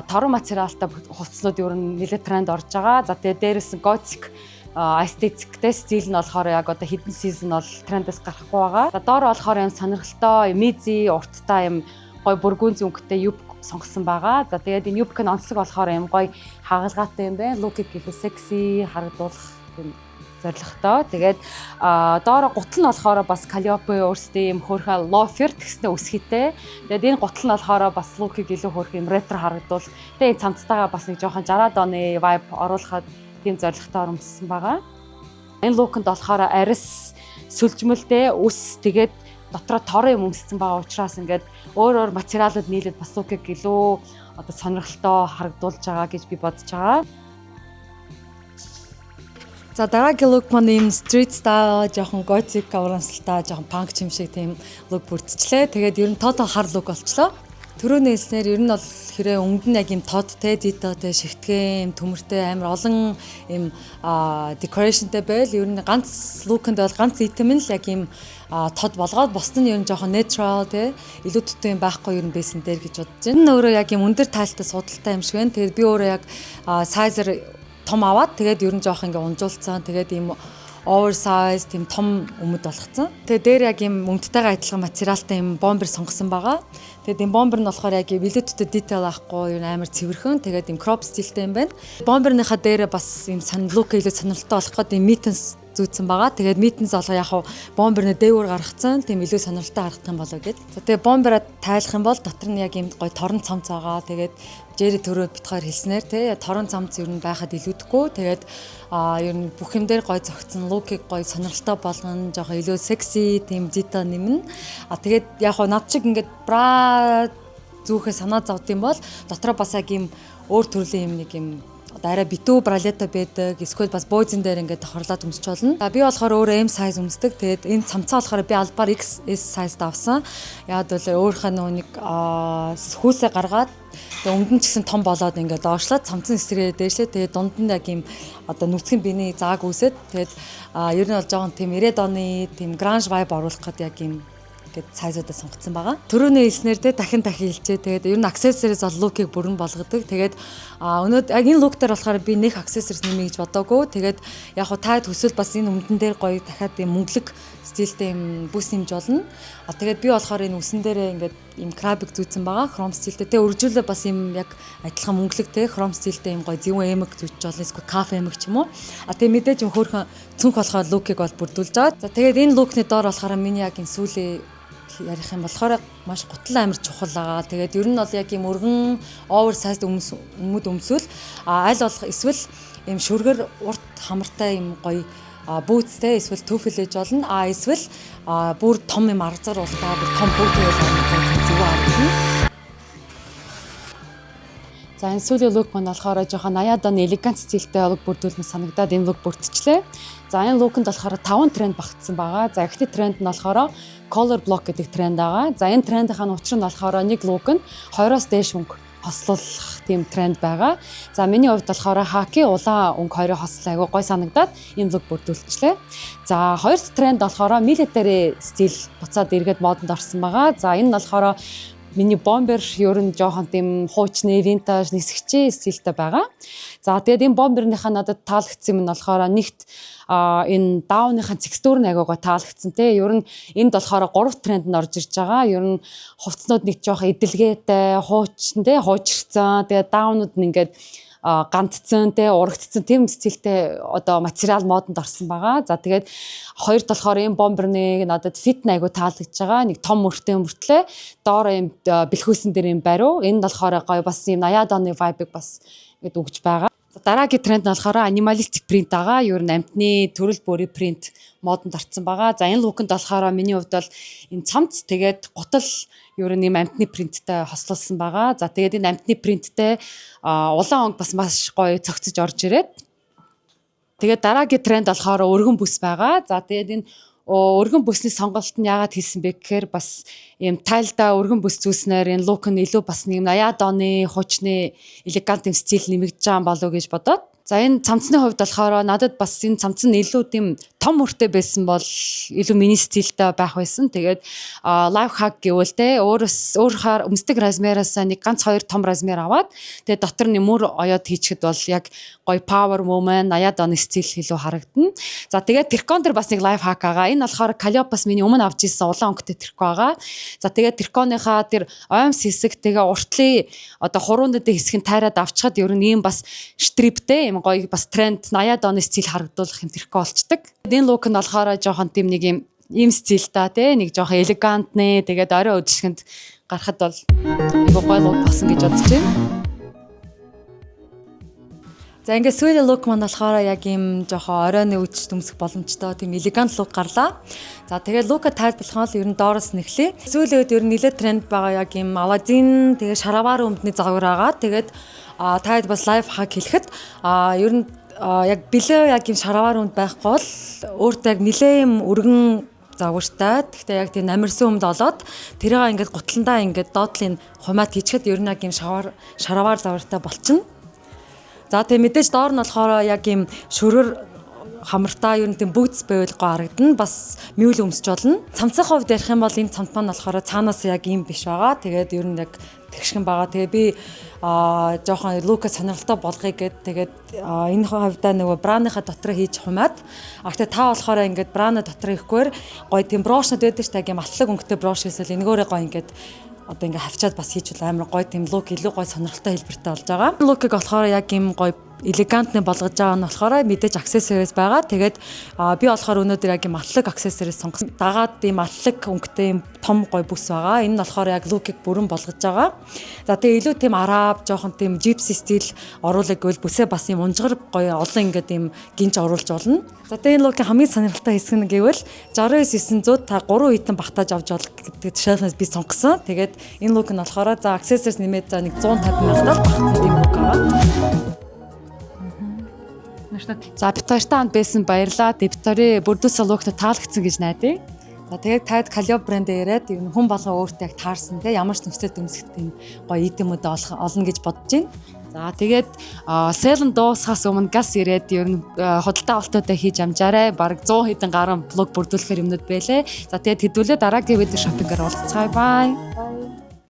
торон материалтай хувцснууд ер нь нэлээд тренд орж байгаа. За, тэгээд дээрэс нь gothic эстетиктэй стил нь болохоор яг одоо хэдэн season бол трендээс гарахгүй байгаа. За, доор болохоор юм сонирхолтой мизи урттай юм гой burgundy өнгөтэй юбк сонгосон байгаа. За, тэгээд энэ юбк нь онцлог болохоор юм гой хагалгаатай юм байна. Look ийг илүү секси харагдуулах юм зорилготой. Тэгээд доороо гутал нь болохоор бас Calliope өөрсдийн юм хөөрхөн loafer тэгснэ өсгийтэй. Тэгээд энэ гутал нь болохоор бас look ийг илүү хөөрхөн юм ретро харагдуул. Тэгээд энэ цамцтайгаа бас нэг жоохон 60-аад оны vibe оруулахад тийм зорилготойор өмссөн байгаа. Энэ look энд болохоор арьс сүлжмэлтэй үс, тэгээд дотроо тор юм өмссөн байгаа учраас ингээд өөр өөр материалууд нийлээд бас look ийг илүү одоо сонирхолтой харагдуулж байгаа гэж би бодож байгаа. За, дараагийн look маань ийм street style, жоохон gothic урамсалтай, жоохон punk юм шиг тийм look бүрдчихлээ. Тэгээд ер нь total хар look болчлоо. Түрүүний хэлснээр ер нь бол хэрэг өмд нь яг юм тод те, дитотэй, шигтгэн, юм төмөртэй, амар олон юм decoration тэй байл ер нь ганц look энд бол ганц item нь л яг юм тод болгоод, бусд нь ер нь жоохон natural те, илүү төтөө юм байхгүй ер нь байсан дээр гэж бодож байна. Энэ өөрөө яг юм өндөр тайлтай судалтай юм шиг байна. Тэгээд би өөрөө яг size том аваад, тэгээд ер нь жоохон ингээ унжуулсан. Тэгээд ийм oversize, тийм том өмд болгоцсон. Тэгээ дээр яг юм өмдтэйгээ адилхан материалтай юм bomber сонгосон байгаа. Тэгээд энэ bomber нь болохоор яг илүү төтөө detail авахгүй, юу, амар цэвэрхэн. Тэгээд юм crop стилтэй юм байна. Bomber ныхаа дээрээ бас юм сан look илүү сонирхолтой болох гээд юм mittens зүүцсэн байгаа. Тэгээд mittens болохоор яг хав bomber ны дээгүүр гаргацсан. Тийм илүү сонирхолтой харагдах юм болоо гэд. За, тэгээд bomber аа тайлах юм бол дотор нь яг юм гой торон цамц байгаа. Тэгээд Jerry түрүү бит хоёр хэлснээр те, торон цамц ер нь байхад илүүдэхгүй. Тэгээд ер нь бүх юм дээр гой зөгцөн, look ийг гой сонирхолтой болгоно, жоохон илүү секси тийм detail нэмнэ. А тэгээд яг хоо над чиг ингээд bra зүүхээ санаа зовд юм бол дотроо бас яг юм өөр төрлийн юм нэг юм одоо арай битүү bralette байдаг. Эсвэл бас бууз дээр ингээд тохирлоод өмсч болно. За, би болохоор өөрөө M size өмсдөг. Тэгээд энэ цамцаа болохоор би албаар XS size авсан. Яг бол өөрийнхөө нөгөө нэг хүйсээ гаргаад, тэгээ өмдөн ч гэсэн том болоод, ингээд доошлоод, цамцсан эсрэгээ дээшлээ. Тэгээд дунд нь яг ийм одоо нүцгэн биений зааг үүсээд, тэгээд ер нь бол жоохон тийм 90-ад оны тийм grunge vibe оруулах гээд яг ийм гээд size уудаа сонгоцсон байгаа. Түрүүний хэлснээр те, дахин дахин хэлчээ. Тэгээд ер нь accessories бол look ийг бүрэн болгодог. Тэгээд өнөөдөр яг энэ look дээр болохоор би нэх accessories нэмье гэж бодоагүй. Тэгээд яг хуу та төсөл бас энэ өмдөн дээр гоё дахиад юм мөнгөлөг стилтэй юм бүс нэмж болно. А тэгээд би болохоор энэ үсэн дээрээ ингээд ийм краб ыг зүүцэн байгаа. Хром стилтэй. Тэгээ үржүүлээ бас ийм яг адилхан мөнгөлөг те, хром стилтэй юм гоё зөвүүн эмэг зүүчж болно. Эсвэл cuff эмэг ч юм уу. А тэгээ мэдээж юм хөөрхөн цүнх болохоор look ийг бол бүрдүүлж байгаа. За, тэгээд энэ look ний доор болохоор миний яг энэ сүүлийн ярих юм болохоор маш гутал амар чухал байгаа. Тэгээд ер нь бол яг ийм өргөн oversize өмс өмд өмсвөл аль болох эсвэл ийм шүргэр урт хамартай юм гоё бүүцтэй эсвэл туфли ээж болно. А эсвэл бүр том юм арзар ултаа бүр том бүүт байл зөв харагдана. За, энэ сүүлийн look маань болохоор жоохон 80-ад оны elegant стилтэй look бүрдүүлмээр санагдаад энэ look бүрдчихлээ. За, энэ look энд болохоор 5 тренд багтсан байгаа. За, эхний тренд нь болохоор color block гэдэг тренд байгаа. За, энэ трендийн учир нь болохоор нэг look нь 20-оос дээш өнгө хослуулах тийм тренд байгаа. За, миний хувьд болохоор хаки, улаан өнгө хоёрын хослол айгүй гой санагдаад ийм look бүрдүүлчихлээ. За, хоёр дахь тренд болохоор military стил буцаад эргээд модонд орсон байгаа. За, энэ нь болохоор миний bomber ер нь жоохон тийм хуучны vintage нисгчээ стилтэй байгаа. За, тэгээд энэ bomber ийнхаа надад таалагдсан юм нь болохоор нэгт энэ down ныхаа texture нь айгуугаа таалагдсан те. Ер нь энд болохоор гурав тренд нь орж ирж байгаа. Ер нь хувцснууд нэг жоохон эдэлгээтэй, хуучин те, хуучирсан. Тэгээд down ууд нь ингээд гандцсан те, урагдцсан тийм стилтэй одоо материал модонд орсон байгаа. За, тэгээд хоёрт болохоор энэ bomber ны надад fit айгу таалагдж байгаа. Нэг том мөртэй мөртлөө доор юм бэлхүүсэн дээр юм бариу. Энэ болохоор гоё бас юм 80-ад оны vibe-ыг бас ингээд өгж байгаа. Дараагийн тренд нь болохоор animalistic print байгаа. Ер нь амьтны төрөл бүрийн print модонд орсон байгаа. За, энэ look энд болохоор миний хувьд бол энэ цамц, тэгээд гутал ер нь юм амьтны print тэй хослуулсан байгаа. За, тэгээд энэ амьтны print тэй улаан өнгө бас маш гоё цогцож орж ирээд. Тэгээд дараагийн тренд болохоор өргөн бүс байгаа. За, тэгээд энэ өргөн бүсний сонголт нь яагаад хийсэн бэ гэхээр бас ийм тайлдаа өргөн бүс зүүснээр энэ look нь илүү бас нэг 80-ад оны хуучны elegant юм стил нэмэгдэж байгаа юм болов уу гэж бодоод. За, энэ цамцны хувьд болохоор надад бас энэ цамц нь илүү тийм том мөртэй байсан бол илүү миний стилтэй байх байсан. Тэгээд life hack гэвэл те, өөрөөс өөрийнхөө өмсдөг размераас нэг ганц хоёр том размер аваад, тэгээд дотор нь мөр оёод хийчихэд бол яг гоё power moment, 80-ад оны стил илүү харагдана. За, тэгээд трикон дээр бас нэг life hack байгаа. Энэ болохоор Калиопас миний өмнө авч ирсэн улаан өнгөтэй трико байгаа. За, тэгээд триконыхаа тэр оймс хэсэг, тэгээ уртлын одоо хуруунуудын хэсэг нь тайраад авчхад ер нь ийм бас strip тэй юм гоё бас тренд 80-ад оны стил харагдуулах юм трико болчдөг. Энэ look нь болохоор жоохон тийм нэг юм ийм стил та тий, нэг жоохон elegant нэ, тэгээд орой өдөшгөнд гарахад бол айгуу гоё look болсон гэж бодож байна. За, ингээд сүүлийн look маань болохоор яг ийм жоохон оройн үдшилт өмсөх боломжтой тийм elegant look гарлаа. За, тэгээд look а тайлбарлах нь бол ер нь доороос нэхлээ. Сүүлийн үед ер нь нэлээд тренд байгаа яг ийм алазин, тэгээд шараваар өмдний загвар байгаа. Тэгээд таад бас life hack хэлэхэд ер нь яг бэлээ яг ийм шараваар өмд байхгүй бол өөртөө яг нэлээд юм өргөн загвартай. Гэхдээ яг тийм намирсан өмд олоод тэрийг ингээд гутландаа ингээд доотлын хумаад хийчихэд ер нь яг юм шавар шараваар загвартай болчихно. За, тэгээ мэдээж доор нь болохоор яг юм шөрөр хамартаа ер нь тийм бөгц байвал гоо харагдана. Бас mule өмсч болно. Цамцын хувьд ярих юм бол энэ цамц маань болохоор цаанаас яг ийм биш байгаа. Тэгээд ер нь яг тэгшгэн байгаа. Тэгээ би жоохон look сонирхолтой болгоё гэд тэгээд энэ хувьдаа нөгөө браныхаа дотор хийж хумаад, а гэхдээ та болохоор ингээд браны дотор хийхгүйгээр гоё тийм брошнод байдаг ш та, юм алтлаг өнгөтэй брош хийсэл энэгөөрээ гоё ингээд одоо ингээ хавчаад бас хийчихвэл амар гоё тийм look илүү гоё сонирхолтой хэлбэртэй болж байгаа. Look ийг болохоор яг юм гоё элегантны болгож байгаа нь болохоор мэдээж accessories байгаа. Тэгээд би болохоор өнөөдөр яг юм атлаг accessories сонгосон. Дагаад ийм атлаг өнгөтэй юм том гоё бүс байгаа. Энэ нь болохоор яг look ийг бүрэн болгож байгаа. За, тэгээ илүү тийм араб, жоохон тийм gypsy style оруулах гэвэл бүсээ бас юм унжгар гоё олон ингээд ийм гинж оруулж болно. За, тэгээ энэ look ийн хамгийн сонирхолтой хэсэг нь гэвэл 69,900 та 3 item багтааж авч болох гэдэг shelf-ээс би сонгосон. Тэгээд энэ look нь болохоор за accessories нэмээд за нэг 150 мянгад багтсан тийм look байгаа. За, бит хоёртай хамт байсан баярлаа. Бит хоёрын бүрдүүлсэн look таалагдсан гэж найдаа. За, тэгээд таад Калио брэнд яриад ер нь хүн болгон өөртөө яг таарсан те ямар ч нөхцөлд өмсөх тийм гоё item үүд олно гэж бодож байна. За, тэгээд sale н дуусахаас өмнө газ ирээд ер нь худалдаа авалтуудаа хийж амжаарай. Бараг 100 хэдэн гаруй look бүрдүүлэхээр юмнууд байлээ. За, тэгээд хэдүүлээ дараагийн видео shopping аар уулзцгаая. Bye.